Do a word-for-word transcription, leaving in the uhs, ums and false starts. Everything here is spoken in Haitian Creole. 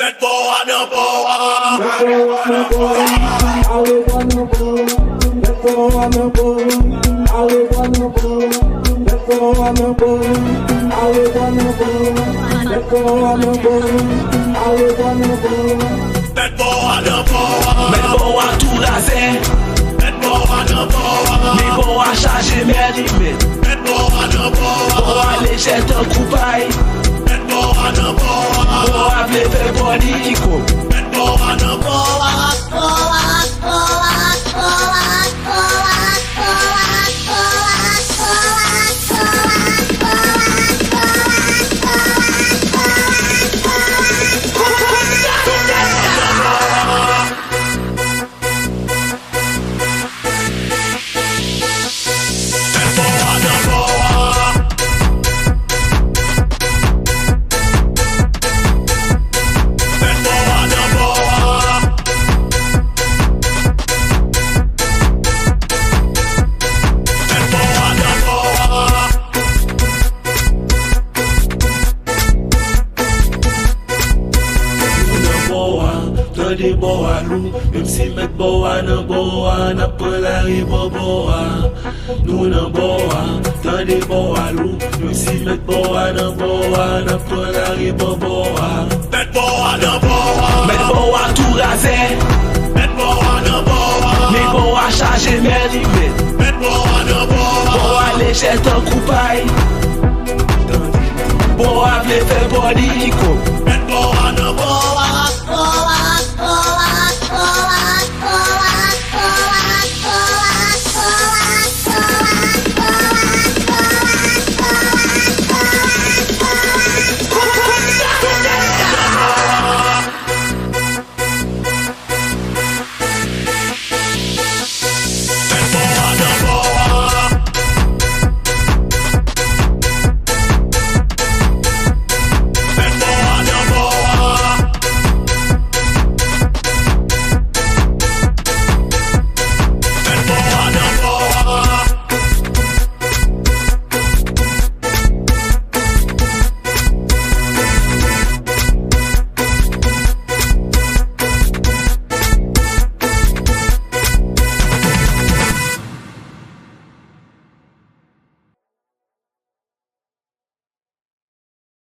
Mèt bò a nan bò a. Mèt bò a nan bò a. Ale bò nan bò a. Mèt bò a nan bò a. Ale bò nan bò a. Mèt bò a nan bò a. Ale bò nan bò a. Mèt bò a nan bò a. Ale bò nan bò a. Ale bò nan bò a. Mèt bò a nan bò a. Mèt bò a tou razè. Mèt bò a nan bò a. Men bò a chaje mèt. Mèt bò a nan bò a. Bò a lejè tankou pay. Mèt bò a nan bò a. Bò a vle fè bòdi. Mèt bò a nan bò a. Nou nan bò a, tande bò a lou. Menm si mèt bò a nan bò a, n ap pran lari bò bò a. Nou nan bò a, tande bò a lou. Menm si mèt bò a nan bò a, n ap pran lari bò bò a. Mèt bò a nan bò a. Mèt bò a tou razè. Mèt bò a nan bò a. Men bò a chaje mèt. Mèt bò a nan bò a. Bò a lejè tankou pay. Bò a vle fè bòdi.